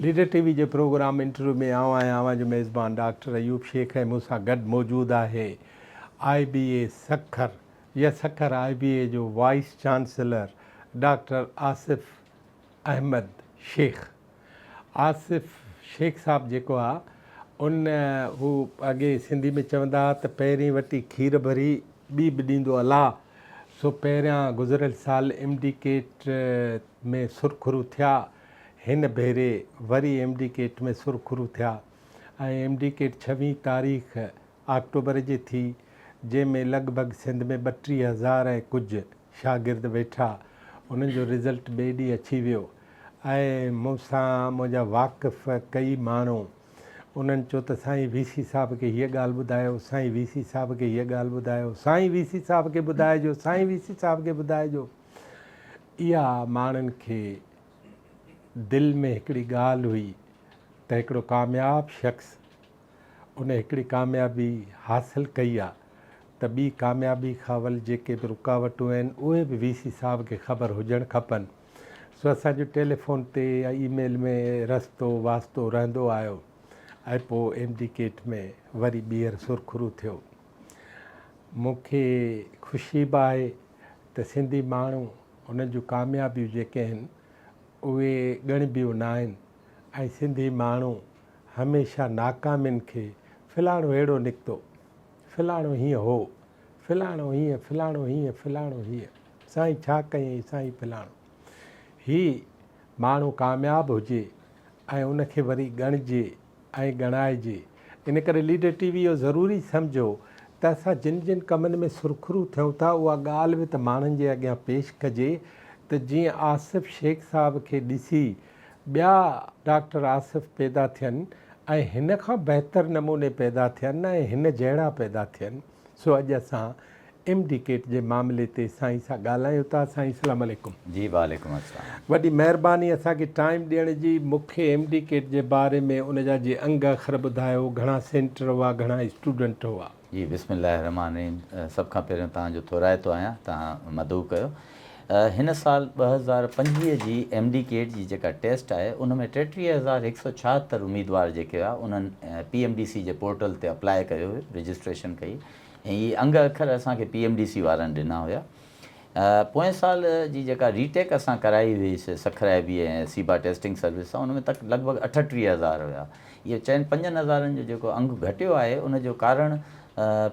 Leader ٽي V جي programme interview ۾ آئون آهيان اوهان جو ميزبان ڊاڪٽر ايوب شيخ ۽ مون سان گڏ موجود آهي آء بي اي سکر يا سکر آء بي اي جو vice chancellor doctor Asif Ahmed Shaikh. Asif Shaikh صاحب جيڪو آ ان هو اڳي سنڌي ۾ چوندا ها ته پهرين وٽي کير ڀري ٻي به ڏيندو الله سو پهريان گذريل سال ايم ڊي ڪيٽ ۾ سرخرو ٿيا هن ڀيري وري ايم ڊي ڪيٽ ۾ سرخرو ٿيا ۽ ايم ڊي ڪيٽ ڇويهين تاريخ آڪٽوبر جي ٿي جنهن ۾ لڳ ڀڳ سنڌ ۾ 32 هزار ۽ ڪجهه شاگرد ويٺا انهن جو رزلٽ ٻئي ڏينهن اچي ويو ۽ مون سان منهنجا واقف ڪئي ماڻهو انهن چيو ته سائين وي سي صاحب کي هيء ڳالهه ٻڌايو سائين وي سي صاحب کي هيء ڳالهه ٻڌايو سائين وي سي صاحب کي ٻڌائجو سائين وي سي صاحب کي ٻڌائجو اها ماڻهن کي دل ۾ هڪڙي ڳالهه هئي ته هڪڙو ڪامياب شخص ان هڪڙي ڪاميابي حاصل ڪئي آ ته ٻي ڪاميابي کان جيڪي به رڪاوٽون آهن اهي به وي سي صاحب کي خبر هجڻ کپن سو اسان جو ٽيليفون تي يا اي ميل ۾ رستو واسطو رهندو آيو ۽ پوء ايم ڊي ڪيٽ ۾ وري ٻيهر سرخرو ٿيو. مون کي خوشي به آهي ته سنڌي ماڻهو انهن جون ڪاميابيون جيڪي آهن اهي ڳڻبيون ناهن ۽ سنڌي ماڻهو هميشه ناڪامين کي فلاڻو اهڙو نڪتو، فلاڻو هيئن هو، فلاڻو هيئن، فلاڻو هيئن، فلاڻو هيئن، سائين ڇا ڪيائين، سائين فلاڻو. هي ماڻهو ڪامياب هجي ۽ ان کي وري ڳڻجي ۽ ڳڻائجي. ان ڪري ليڊر ٽي وي اهو ضروري سمجهيو ته اسان جن جن ڪمن ۾ سرخرو ٿيون ٿا اها ڳالهه به ته ماڻهن جي اڳيان پيش ڪجي ته جيئن آصف شيخ صاحب کي ڏسي ٻيا ڊاڪٽر آصف پيدا ٿين ۽ هن کان بهتر نموني پيدا ٿين ۽ هن جهڙا پيدا ٿين. سو اڄ اسان ايم ڊي ڪيٽ جي معاملي تي سائين سان ڳالهايون ٿا. سائين اسلام عليڪم. جي وعليڪم السلام. وڏي مهرباني اسان کي ٽائيم ڏيڻ جي. مون کي ايم ڊي ڪيٽ جي باري ۾ ان جا جي انگ اکر ٻڌايو گهڻا سينٽر هئا گهڻا اسٽوڊنٽ هئا. جي بسم الله الرحمٰن الرحيم سڀ کان پهريون توهان جو ٿورائتو آهيان توهان مدعو ڪيو هن سال 2025 جي ايم ڊي ڪيٽ جي جيڪا ٽيسٽ آهي ان ۾ 33176 اميدوار جيڪي هئا انهن پي ايم ڊي سي جي پورٽل تي اپلاء ڪيو هيو رجسٽريشن ڪئي ۽ اهي انگ اکر اسان کي پي ايم ڊي سي وارن ڏنا هيا. پوئين سال جي جيڪا ري ٽيڪ اسان ڪرائي هئي سي سکر آء بي ۽ سيبا ٽيسٽنگ سروس سان ان ۾ تڪ لڳ ڀڳ 38 هزار هيا. اهو چئن پنجن هزارن جو جيڪو انگ گهٽيو آهي ان جو ڪارڻ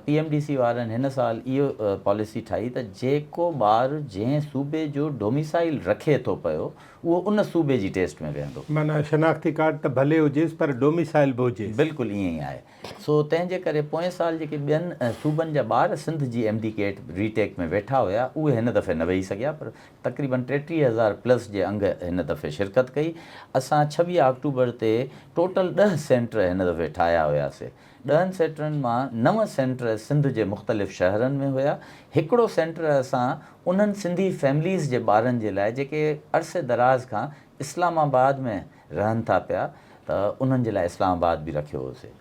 پي ايم ڊي سي وارن هن سال اهو پاليسي ٺاهي ته جيڪو ٻار جنهن صوبي جو ڊوميسائيل رکي ٿو پيو اهو ان صوبي جي ٽيسٽ ۾ ويهندو. معنيٰ شناختي ڪارڊ ته ڀلي هجيس پر ڊوميسائيل به هجيس. بلڪل ائين ئي آهي. سو تنهن جي ڪري پوئين سال جيڪي ٻين صوبن جا ٻار سنڌ جي ايم ڊي ڪيٽ ري ٽيڪ ۾ ويٺا هيا اهي هن دفعي نه ويهي سگهيا پر تقريبن 33 هزار پلس جي انگ هن دفعي شرڪت ڪئي. اسان 26 آڪٽوبر تي ٽوٽل ڏهه سينٽر هن دفعي ٺاهيا هياسي. ڏهن سينٽرن مان نو سينٽر سنڌ جي مختلف شهرن ۾ هيا. هڪڙو سينٽر اسان انهن سنڌي فيمليز جي ٻارن جي لاء جيڪي عرصي دراز کان اسلام آباد ۾ رهن ٿا پيا ته انهن جي لاء اسلام آباد به رکيو هوسي.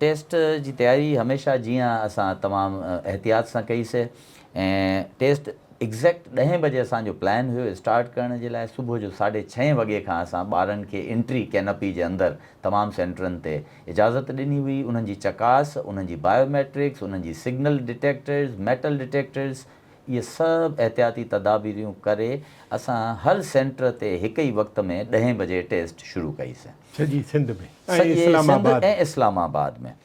ٽيسٽ جي تياري هميشه جيان اسان تمام احتياط سان ڪئي سي ۽ ٽيسٽ ايگزيڪٽ ڏهين بجي اسان جو پلان هيو اسٽارٽ ڪرڻ جي لاء صبح جو ساڍي ڇهين وڳي کان اسان ٻارن کي انٽري ڪينپي جي اندر تمام سينٽرن تي اجازت ڏني هئي انهن جي چڪاس انهن جي بايو ميٽرڪس انهن جي سگنل ڊٽيڪٽرز ميٽل ڊٽيڪٽرز اهي سڀ احتياطي تدابيريون ڪري اسان هر سينٽر تي هڪ ئي وقت ۾ ڏهين بجي ٽيسٽ شروع ڪئي سين. سڄي سنڌ ۾ ۽ اسلام آباد ۾. ۽ اسلام آباد ۾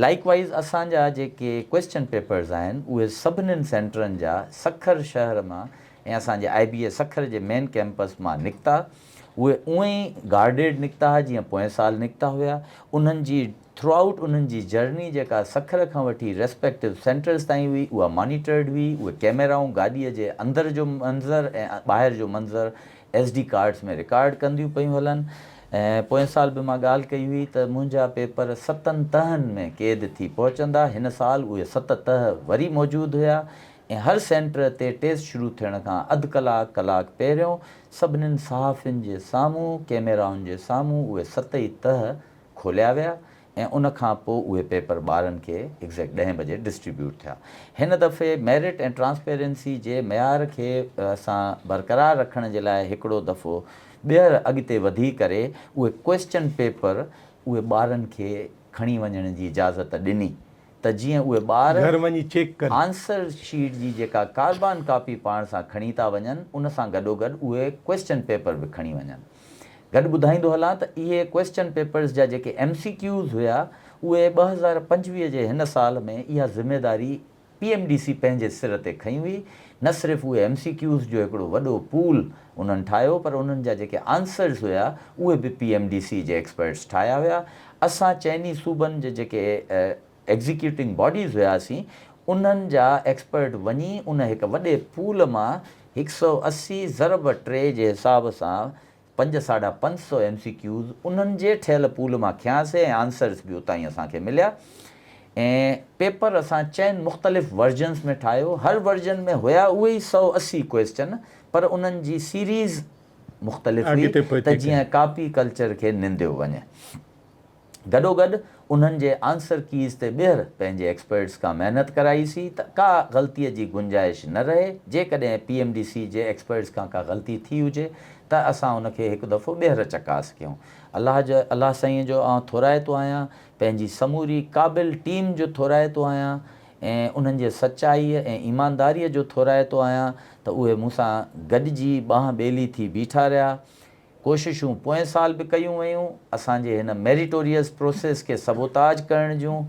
لائيڪ وائيز اسان جا جيڪي ڪوئسچن پيپرز آهن اهي سڀنين سينٽرن جا سکر شهر مان ۽ اسان جي آء بي اي سکر جي مين ڪيمپس مان نڪتا اهي اونئن ئي گارڊيڊ نڪتا ها جيئن پوئين سال نڪتا هيا انهن جي ٿرو آئوٽ انهن جي جرني جيڪا سکر کان وٺي ريسپيڪٽو سينٽرز تائين هئي اها مانيٽرڊ هئي، اهي ڪئميرائون گاڏيء جي اندر جو منظر ۽ ٻاهر جو منظر ايس ڊي ڪارڊز ۾ رڪارڊ ڪنديون پيون هلن ۽ پوئين سال به مان ڳالهه ڪئي هئي ته منهنجا پيپر ستن تهن ۾ قيد ٿي پهچندا، هن سال اهي ست تهه وري موجود هيا ۽ هر سينٽر تي ٽيسٽ شروع ٿيڻ کان اڌ ڪلاڪ ڪلاڪ پهريون سڀنين صحافين جي سامهون ڪئميرائن جي سامهون اهي ست ئي تهه کوليا ويا ۽ ان کان پوء اهي پيپر ٻارن کي ايگزيڪٽ ڏهين بجي ڊسٽريبيوٽ ٿيا. هن دفعي ميرٽ ۽ ٽرانسپيرنسي جي معيار کي اسان برقرار رکڻ جي لاء هڪڙو دفعو ٻيهر اڳتي وڌي ڪري اهي ڪوئسچن پيپر اهي ٻارن کي کڻي وڃڻ جي اجازت ڏني ته جيئن اهي ٻار گهر وڃي چيڪ ڪن. آنسر شيٽ جي جيڪا ڪاربان ڪاپي پاڻ سان کڻي ٿا وڃن ان سان گڏوگڏ اهي ڪوئسچن پيپر به کڻي وڃن. گڏ ٻڌائيندو هلان ته اهي ڪوئسچن پيپرز جا جيڪي ايم سي ڪيوز هيا اهي 2025 جي هن سال ۾ اها ذميواري پي ايم ڊي سي پنهنجي سر تي کنئي هئي. نه صرف اهي ايم سي ڪيوز جو هڪڙو وڏو پول انهن ٺاهيو پر انهن جا جيڪي آنسرز هيا اهي به پي ايم ڊي سي جي ايڪسپرٽس ٺاهيا هيا. اسان چئني صوبن جي جيڪي ايگزيڪيوٽنگ باڊيز هياسين انهن جا ايڪسپرٽ وڃي ان هڪ وڏي پول مان هڪ سئو 80 ضرب ٽي جي حساب سان پنج ساڍا پنج سئو ايم سي ڪيوز انهن جي ٺهيل پول مان کنياسي ۽ آنسرز به اتان ئي اسان کي مليا ۽ پيپر اسان چئن مختلف ورجنز ۾ ٺاهيو هر ورجن ۾ هيا اهي ئي 180 ڪوئسچن پر انهن جي سيريز مختلف هئي ته جيئن ڪاپي ڪلچر کي ننديو وڃي. گڏوگڏ انهن جي آنسر ڪيز تي ٻيهر پنهنجي ايڪسپرٽس کان محنت ڪرائي سين ته ڪا غلطي جي گنجائش نه رهي، جيڪڏهن پي ايم ڊي سي جي ايڪسپرٽس کان ڪا غلطي ٿي هجي ته اسان ان کي هڪ دفعو ٻيهر چڪاس ڪيون. الله جو الله سائين جو آئون ٿورائتو آهيان، پنهنجي سموري قابل ٽيم جو ٿورائتو آهيان ۽ انهن جي سچائيء ۽ ايمانداريء جو ٿورائتو آهيان ته اهي مون سان گڏجي ٻانهن ٻيلي ٿي بيٺا رهيا. ڪوششون پوئين سال به ڪيون ويون، اسان جي هن ميريٽوريس پروسيس کي سبوتاج ڪرڻ جون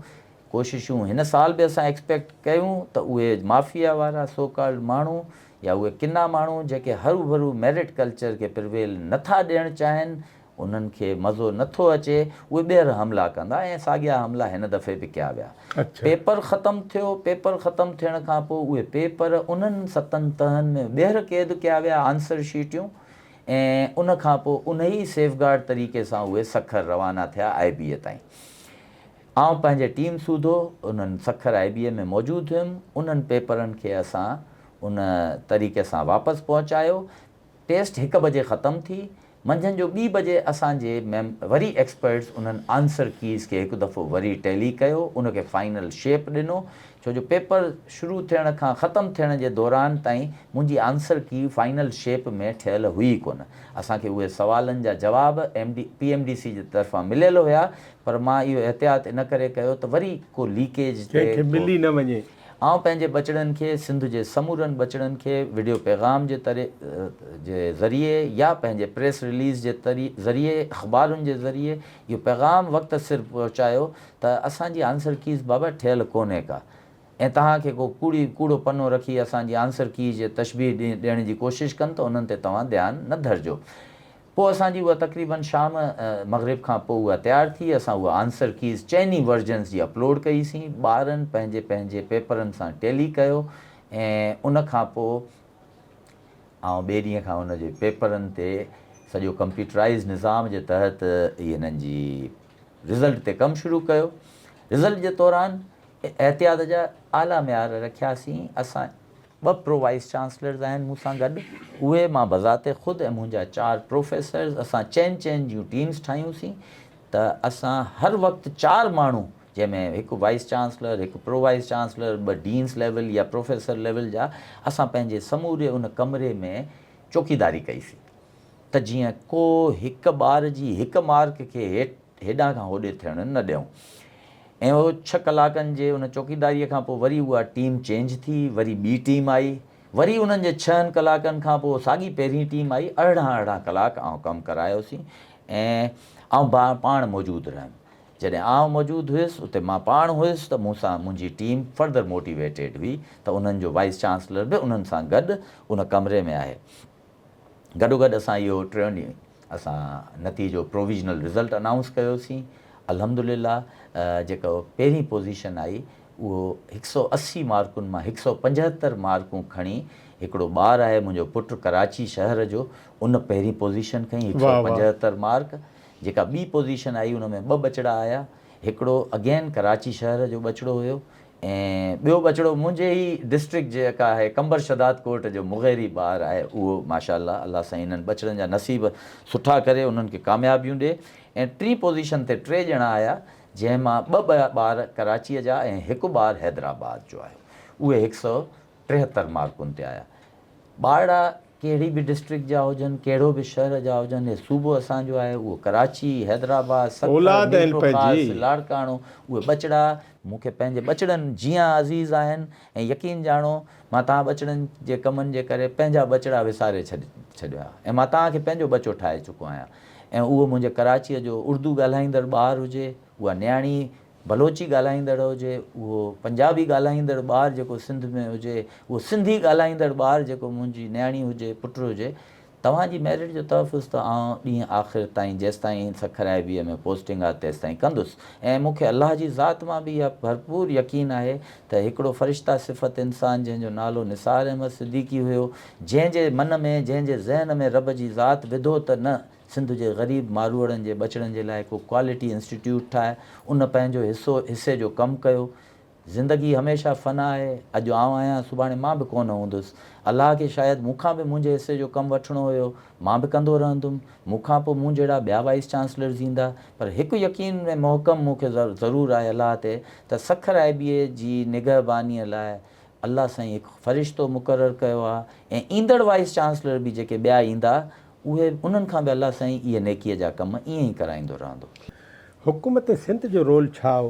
ڪوششون هن سال به اسان ايڪسپيڪٽ ڪيون ته اهي مافيا وارا سو ڪالڊ ماڻهو يا اهي ڪنا ماڻهو جيڪي هروڀرو ميرٽ ڪلچر کي پرويل نه ٿا ڏيڻ چاهين انهن کي مزو نه ٿو اچي اهي ٻيهر حملا ڪندا ۽ ساڳيا حملا هن دفعي به ڪيا ويا. پيپر ختم ٿيو، پيپر ختم ٿيڻ کان پوء اهي پيپر انهن ستن تهن ۾ ٻيهر قيد ڪيا ويا آنسر شيٽيون ۽ ان کان پوء انهيء سيف گارڊ طريقي سان اهي سکر روانا ٿيا آء بي اي تائين. آئون پنهنجي ٽيم سوڌو انهن سکر آء بي اي ۾ موجود هيم. انهن پيپرن کي اسان ان طريقي سان واپس پهچايو. ٽيسٽ هڪ بجي ختم ٿي. منجهند جو ٻي بجي اسان جي ميم وري ايڪسپرٽس انهن آنسر ڪيز کي هڪ دفعو وري ٽيلي ڪيو، ان کي فائنل شيپ ڏنو. ڇو جو پيپر شروع ٿيڻ کان ختم ٿيڻ جي دوران تائين منهنجي آنسر ڪي فائنل شيپ ۾ ٺهيل هئي ئي ڪونه. اسان کي اهي سوالن جا جواب M D P M D C جي طرفان مليل هيا پر مان اهو احتياط ان ڪري ڪيو ته وري ڪو ليڪيج ٿئي ڪنهن کي ڪو. ملي نه وڃي. آئون پنهنجي ٻچڙن کي سنڌ جي سمورن ٻچڙن کي وڊيو پيغام جي تري جي ذريعي يا پنهنجي پريس رليز جي ذريعي اخبارن جي ذريعي اهو پيغام وقت سر پهچايو ته اسان جي آنسر ڪيز بابا ٺهيل ڪونهي ڪا ۽ توهان کي ڪو ڪوڙي ڪوڙو پنو رکي اسان جي آنسر ڪي جي تشبيهه ڏيڻ جي ڪوشش ڪن ته انهن تي توهان ڌيان نه ڌرجو. پوء اسان جي اها تقريبن شام مغرب کان پوء اها تيار ٿي اسان اها آنسر ڪيز چئني ورجنز جي اپلوڊ ڪئي سين ٻارن پنهنجي پنهنجي پيپرن سان ٽيلي ڪيو ۽ ان کان پوء آئون ٻئي ڏينهن کان ان جي پيپرن تي سڄو ڪمپيوٽرائيز نظام جي تحت هنن جي رزلٽ تي ڪم شروع ڪيو. رزلٽ جي دوران احتياط جا اعليٰ معيار رکياسين. اسان ٻه پرو وائيس چانسلرز آهن مون سان گڏ، اهي مان بذات خود ۽ منهنجا چار پروفيسرز اسان چئن چئن جون ٽيمز ٺاهيون سين ته اسان هر وقت چار ماڻهو جنهن ۾ هڪ وائيس چانسلر، هڪ پرو وائيس چانسلر، ٻه ڊينز ليول يا پروفيسر ليول جا اسان پنهنجي سموري ان ڪمري ۾ چوڪيداري ڪئي سين. ته جيئن ڪو هڪ ٻار جي هڪ مارڪ کي هيٺ هيڏانهن کان هوڏي ٿيڻ نه ڏيون. ۽ اهو ڇهه ڪلاڪن جي ان چوڪيداريء کان پوء وري اها ٽيم چينج ٿي، وري ٻي ٽيم آئي، وري انهن جي ڇهن ڪلاڪن کان پوء ساڳي پهرين ٽيم آئي، 18 18 ڪلاڪ آئون ڪم ڪرايوسين ۽ آئون پاڻ موجود رهيم. جڏهن آئون موجود هيس، اتي مان پاڻ هيس ته مون سان منهنجي ٽيم فردر موٽيويٽيڊ هئي ته انهن جو وائيس چانسلر به انهن سان گڏ ان ڪمري ۾ آهي. گڏوگڏ اسان اهو ٽيون ڏينهن اسان نتيجو پروويزنل رزلٽ انائونس ڪيوسين الحمدلله جيڪو پهرين پوزيشن آئي اهو هڪ سئو 80 مارڪن مان هڪ سئو 75 مارڪون کڻي هڪڙو ٻار آهي منهنجو پٽ ڪراچي شهر جو ان پهرين پوزيشن کنئي هڪ سئو 75 مارڪ جيڪا ٻي پوزيشن آئي ان ۾ ٻه ٻچڙا آيا هڪڙو اگين ڪراچي شهر جو ٻچڙو هيو ۽ ٻيو ٻچڙو منهنجي ئي ڊسٽرڪٽ جيڪا آهي قمبر شھداد ڪوٽ جو مغيري ٻار آهي اهو ماشاء الله الله سائين انهن ٻچڙن جا نصيب سٺا ڪري انهن کي ڪاميابيون ڏي ۽ ٽين پوزيشن تي ٽي ڄڻا آيا جنهن مان ٻه ٻه ٻار ڪراچيء جا ۽ هڪ ٻار حيدرآباد جو آيو اهي هڪ سئو 73 مارڪن تي آيا ٻارڙا. ڪهڙي به ڊسٽرڪٽ جا هجن، ڪهڙو به شهر جا هجن، هي صوبو اسان جو آهي، اهو ڪراچي، حيدرآباد، سکر، اولاد آهن ميرپورخاص، پنهنجي. لاڙڪاڻو، اهي ٻچڙا مون کي پنهنجي ٻچڙن جيان عزيز آهن ۽ يقين ڄاڻو مان توهان ٻچڙن جي ڪمن جي ڪري پنهنجا ٻچڙا وساري ڇڏيا ۽ مان توهان کي پنهنجو ٻچو ٺاهي چڪو آهيان ۽ اهو منهنجي ڪراچيء جو اردو ڳالهائيندڙ ٻار هجي، اها نياڻي بلوچي ڳالهائيندڙ هجي، اهو پنجابي ڳالهائيندڙ ٻار جيڪو سنڌ ۾ هجي، اهو سنڌي ڳالهائيندڙ ٻار جيڪو منهنجي نياڻي هجي، پٽ هجي، توهان جي ميرٽ جو تحفظ ته آئون ڏينهن آخر تائين جيستائين سکر آء بي اي ۾ پوسٽنگ آهي تيستائين ڪندس ۽ مون کي الله جي ذات مان به اها ڀرپور يقين آهي ته هڪڙو فرشته صفت انسان جنهن جو نالو نثار احمد صديقي هيو جنهن جي من ۾ جنهن جي ذهن ۾ رب جي ذات وڌو ته نه سنڌ جي غريب ماروئڙن جي ٻچڙن جي لاء ڪو ڪوالٽي انسٽيٽيوٽ ٺاهه ان پنهنجو حصو حصي جو ڪم ڪيو. زندگي هميشه فنا آهي، اڄ آئون آهيان سڀاڻي مان به ڪونه هوندس. الله کي شايد مون کان به منهنجي حصي جو ڪم وٺڻو هيو، مان به ڪندو رهندم. مون کان پوء مون جهڙا ٻيا وائيس چانسلرز ايندا. پر هڪ يقين ۾ محڪم مون کي ضرور آهي الله تي ته سکر آء بي اي جي نگهبانيء لاء الله سائين هڪ فرشتو مقرر ڪيو آهي ۽ ايندڙ وائيس چانسلر به جيڪي ٻيا ايندا اهي انهن کان به الله سائين اهي نيڪيء جا ڪم ائين ئي ڪرائيندو رهندو. حڪومت سنڌ جو رول ڇا هو؟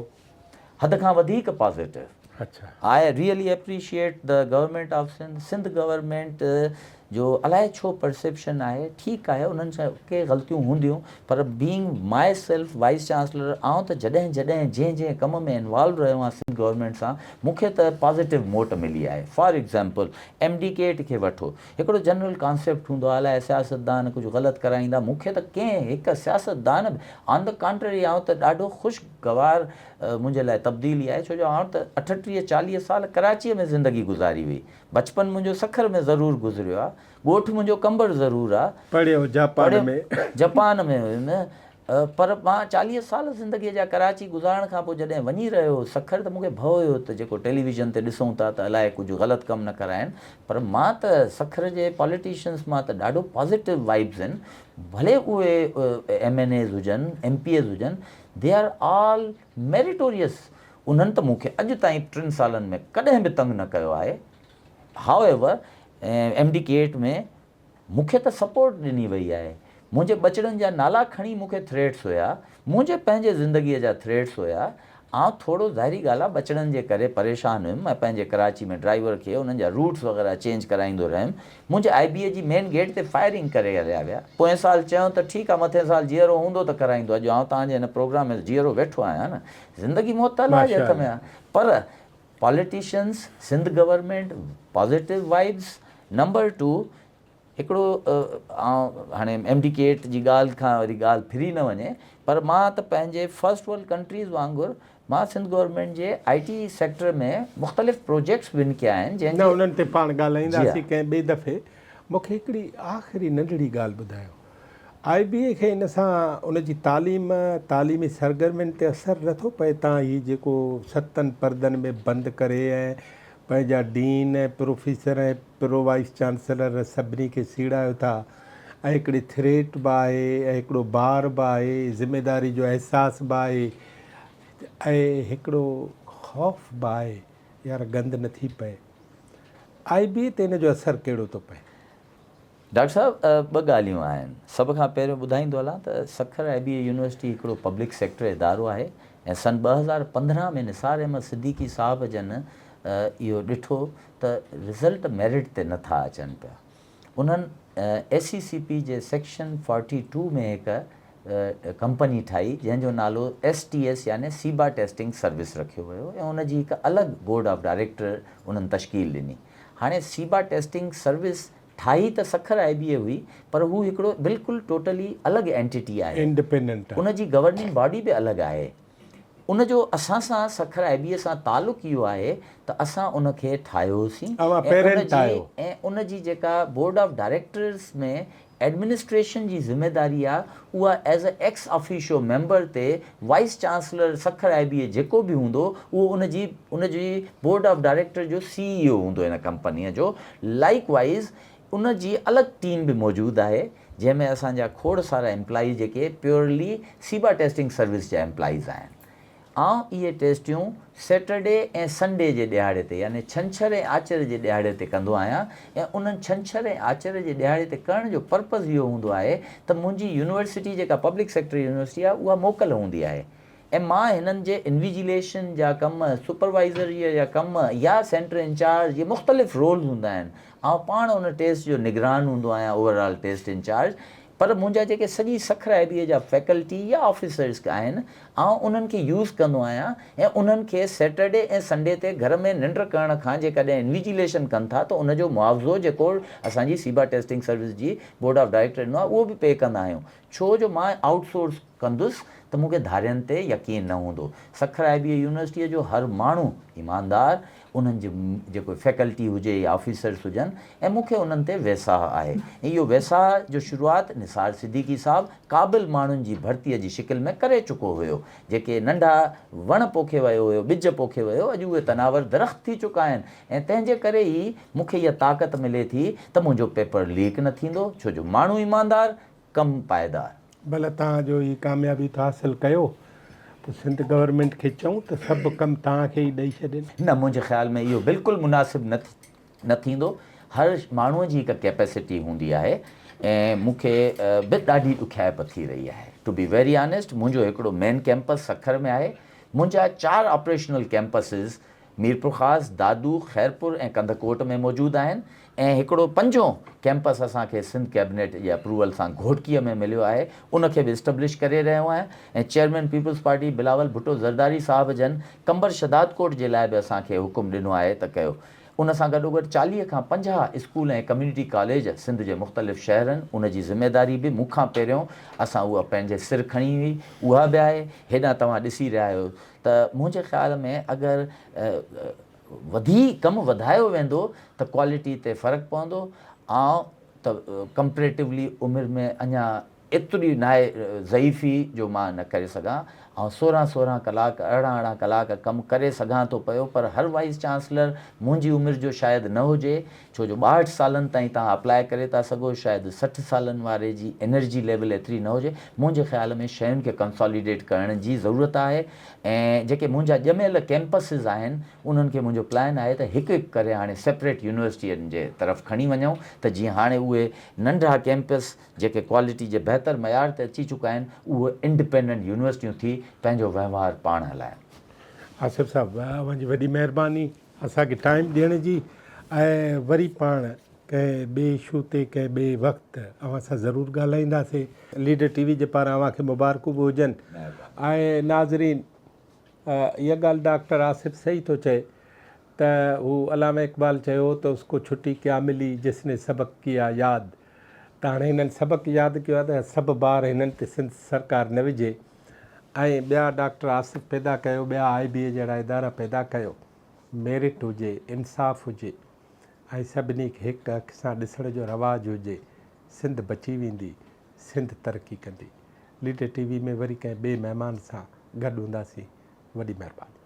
حد کان وڌيڪ پازيٽو. اڇا. I really appreciate the government of Sindh, Sindh government جو الائي ڇو پرسيپشن آهي، ٺيڪ آهي انهن سان ڪي غلطيون هونديون پر بينگ مائي سيلف وائيس چانسلر آئون ته جڏهن جڏهن جنهن جنهن ڪم ۾ انوالو رهيو آهيان سنڌ گورنمينٽ سان مون کي ته پازيٽو موٽ ملي آهي for example M D CAT کي وٺو هڪڙو جنرل ڪانسيپٽ هوندو آهي الائي سياستدان ڪجهه غلط ڪرائيندا مون کي ته ڪنهن هڪ سياستدان به آن the ڪانٽرري آئون ته ڏاڍو خوش گوار منهنجي لاء تبديلي آهي ڇو جو آئون ته 38 40 سال ڪراچيء ۾ زندگي گذاري هئي بچپن منهنجو سکر ۾ ضرور گذريو آهي ڳوٺ منهنجو قمبر ضرور آهي پڙهيو جاپان ۾. جپان ۾ هيم پر مان 40 سال زندگيء جا ڪراچي گذارڻ کان پوء جڏهن وڃي رهيو هوس سکر ته مون کي ڀؤ هيو ته جيڪو ٽيليويزن تي ڏسون ٿا ته الائي ڪجهه غلط ڪم نه ڪرائين پر مان ته سکر جي پاليٽيشنس مان ته ڏاڍو پازيٽو وائبز آهن ڀلي اهي ايم اين ايز هجن ايم پي ايز هجن the are all meritorious انهن ته مون کي اڄ تائين ٽن سالن ۾ ڪڏهن به تنگ نه ڪيو آهي high ever M D CAT ۾ مون کي ته سپورٽ ڏني وئي آهي. منهنجي ٻچڙن جا نالا کڻي مون کي ٿريٽس هيا. منهنجي پنهنجي زندگيء جا ٿريٽس هيا. آئون ٿورو ظاهري ڳالهه آهي ٻچڙن جي ڪري پريشان هيم. مان پنهنجي ڪراچي ۾ ڊرائيور کي انهن جا روٽس وغيره چينج ڪرائيندو رهيم. منهنجي آء بي اي جي مين گيٽ تي فائرنگ ڪري هليا ويا. پوئين سال چيو ته ٺيڪ آهي مٿين سال جيئرو هوندو ته ڪرائيندو. اڄ آئون توهان جي هن پروگرام ۾ جيئرو ويٺو آهيان نه. زندگي موت ته الله جي هٿ ۾ آهي. پر politicians, Sindh government, positive vibes, number two هڪڙو آئون هاڻي ايم ڊي ڪيٽ جي ڳالهه کان وري ڳالهه ڦري نه وڃي پر مان ته پنهنجي فرسٽ ورلڊ ڪنٽريز وانگر مان سنڌ گورنمينٽ جي آء ٽي سيڪٽر ۾ مختلف پروجيڪٽس ون ڪيا آهن جنهن نه جي انهن تي پاڻ جي ڳالهائينداسين ها. ڪنهن ٻئي دفعي مون کي هڪڙي آخري ننڍڙي ڳالهه ٻڌايو آء بي اي کي ان سان ان جي تعليم، تعليمي سرگرمين تي اثر نه ٿو پئي تان هي جيڪو ستن پردن ۾ بند ڪري ۽ پنهنجا dean ۽ professor ۽ pro vice chancellor سڀني کي سيڙايو ٿا ۽ هڪڙي ٿريٽ به آهي ۽ هڪڙو بار به آهي ذميداري جو احساس به آهي ۽ هڪڙو خوف به آهي يار گند نه ٿي پئي آء بي اي تي ان جو اثر ڪهڙو ٿو پئي؟ ڊاڪٽر صاحب ٻه ڳالهيون آهن. سڀ کان پهريون ٻڌائيندو هلان ته سکر آء بي اي يونيورسٽي هڪڙو پبلڪ سيڪٽر ادارو آهي ۽ سن 2015 ۾ نثار احمد صديقي صاحب جن اهو ڏٺو ته رزلٽ ميرٽ تي نه ٿا اچن پيا. انهن ايس اي سي پي جي سيڪشن فارٽي ٽو ۾ هڪ ڪمپني ٺاهي جنهن جو نالو ايس ٽي ايس يعني سيبا ٽيسٽنگ سروس رکيو ويو ۽ ان جي هڪ الڳ بورڊ آف ڊائريڪٽر انهن تشڪيل ڏني. هاڻي سيبا ٽيسٽنگ سروس ٺاهي ته سکر آء بي اي هئي پر هو هڪڙو بلڪل ٽوٽلي الڳ اينٽيٽي آهي. انڊپينڊنٽ آهي. ان جي گورننگ باڊي به الڳ آهي. ان جو اسان سان سکر آء بي اي سان تعلق اهو آهي ته اسان ان کي ٺاهيوسين اوهان ۽ ان پيرنٽ جي آهيو. ۽ ان جي جيڪا بورڊ آف ڊائريڪٽرز ۾ ايڊمنسٽريشن جي ذميداري آ اها as a ex officio member تي vice chancellor Sukkur I B A جيڪو به هوندو اهو ان جي ان جي بورڊ آف ڊائريڪٽر جو سي اي او هوندو ان ڪمپنيء جو لائيڪ وائيز ان جي الڳ ٽيم به موجود آهي جنهن ۾ اسان جا کوڙ سارا ايمپلائيز جيڪي پيورلي سيبا ٽيسٽنگ سروس جا ايمپلائيز آهن. آئون اهي ٽيسٽيون سيٽرڊي ۽ سنڊي جي ڏهاڙي تي يعني ڇنڇر ۽ آچر جي ڏهاڙي تي ڪندو آهيان ۽ انهن ڇنڇر ۽ آچر جي ڏهاڙي تي ڪرڻ جو پرپز اهو هوندو آهي ته منهنجي يونيورسٽي جيڪا پبلڪ سيڪٽر يونيورسٽي آهي اها موڪل هوندي آهي ۽ مان هنن جي انويجيليشن جا ڪم، سپروائيزريء جا ڪم يا سينٽر انچارج جي مختلف رولز هوندا آهن آئون پاڻ ان ٽيسٽ جو نگران هوندو آهيان اوور آل ٽيسٽ انچارج پر منهنجا جيڪي سڄي سکر آء بي اي جا فيڪلٽي يا آفيسرز آهن آئون انهن کي يوز ڪندو آهيان ۽ انهن کي سيٽرڊي ۽ سنڊي تي گهر ۾ ننڊ ڪرڻ کان جيڪڏهن انويجيليشن ڪن ٿا ته ان جو معاوضو جيڪو اسان جي سيبا ٽيسٽنگ سروس جي بورڊ آف ڊائريڪٽر ڏنو آهي اهو به پي ڪندا آهيون ڇو جو مان آئوٽ سورس ڪندس ته مون کي ڌارين تي يقين نه هوندو سکر آء بي اي يونيورسٽيء جو هر ماڻهو ايماندار انهن جي جيڪو فيڪلٽي هجي يا آفيسرس هجن ۽ مون کي انهن تي ويساهه آهي ۽ اهو ويساهه جو شروعات نثار صديقي صاحب قابل ماڻهن جي ڀرتيء جي شڪل ۾ ڪري چڪو هيو جيڪي ننڍا وڻ پوکي ويو هيو ٻج پوکي ويو اڄ اهي تناور درخت ٿي چڪا آهن ۽ تنهن جي ڪري ئي مون کي اها طاقت ملي ٿي ته منهنجو پيپر ليڪ نه ٿيندو ڇو جو ماڻهو ايماندار ڪم پائيدار. ڀلا توهان جو هي ڪاميابي ته حاصل ڪيو پوء سنڌ گورنمينٽ کي چئون ته سڀ ڪم توهان کي ئي ڏئي ڇڏين. نه منهنجي خيال ۾ اهو بلڪل مناسب نه نه ٿيندو. هر ماڻهوء جي هڪ ڪيپيسٽي هوندي آهي ۽ مون کي به ڏاڍي ڏکيائپ ٿي رهي آهي. ٽو بي ويري آنيسٽ منهنجو هڪڙو مين ڪيمپس سکر ۾ آهي. منهنجا چار آپريشنل ڪيمپسز ميرپورخاص، دادو، خيرپور ۽ ڪنڌڪوٽ ۾ موجود آهن ۽ هڪڙو پنجون ڪيمپس اسان کي سنڌ ڪيبنيٽ جي اپروول سان گهوٽڪيء ۾ مليو آهي ان کي به اسٽبلش ڪري رهيو آهيان ۽ chairman peoples party Bilawal Bhutto Zardari صاحب جن قمبر شهدادڪوٽ جي لاء به اسان کي حڪم ڏنو آهي ته ڪيو ان سان گڏوگڏ 40 کان 50 اسڪول ۽ ڪميونٽي ڪاليج سنڌ جي مختلف شهرن ان جي ذميداري به مون کان پهريون اسان اها پنهنجي سر کڻي هئي اها به آهي هيڏانهن توهان ڏسي رهيا آهيو ته منهنجي خيال ۾ اگر وڌيڪ ڪم وڌايو ويندو ته ڪوالٽي تي فرق پوندو. آئون ته ڪمپريٽولي عمر ۾ اڃا ايتري ناهي ضعيفي جو مان نه ڪري سگهان. آئون سورهن سورهن ڪلاڪ ارڙهن ارڙهن ڪلاڪ ڪم ڪري سگهان ٿو پيو پر هر وائيس چانسلر منهنجي عمر جو شايد نه هجي ڇو جو 62 سالن تائين توهان اپلاء ڪري ٿا سگهو، شايد 60 سالن واري جي انرجي ليول ايتري نه هجي، منهنجي خيال ۾ شين کي ڪنساليڊيٽ ڪرڻ جي ضرورت آهي ۽ جيڪي منهنجا ڄميل ڪيمپسز آهن انهن کي منهنجو پلان آهي ته هڪ هڪ ڪري هاڻي سيپريٽ يونيورسٽين جي طرف کڻي وڃون ته جيئن هاڻي اهي ننڍا ڪيمپس جيڪي ڪوالٽي جي بهتر معيار تي اچي چڪا آهن اهي انڊپينڊنٽ يونيورسٽيون ٿي پنهنجو وهنوار پاڻ هلائن. آصف صاحب اوهان جي وڏي مهرباني. اسان کي ٽائيم ڏيڻ جي ۽ وري پاڻ ڪنهن ٻئي اشو تي ڪنهن ٻئي وقت اوهان سان ضرور ڳالهائينداسين. ليڊر ٽي وي جي پاران اوهان کي مبارڪون به هجن ۽ ناظرين اها ڳالهه ڊاڪٽر آصف صحيح ٿو چئي ته هو علامه اقبال چيو هو ته اس ڪو ڇٽي ڪيا ملي جس ني سبق ڪيا ياد ته هاڻي هنن سبق ياد ڪيو آهي ته سڀ بار هنن تي سنڌ سرڪار نه وجهي ۽ ٻيا ڊاڪٽر آصف پيدا ڪيو، ٻيا آء بي اي جهڙا ادارا پيدا ڪيو، ميرٽ هجي، انصاف هجي ۽ سڀني کي هڪ اک سان ڏسڻ جو رواج هجي، سنڌ بچي ويندي، سنڌ ترقي ڪندي. ليڊر ٽي وي ۾ وري ڪنهن ٻئي مهمان سان گڏ هونداسين. وڏي مهرباني.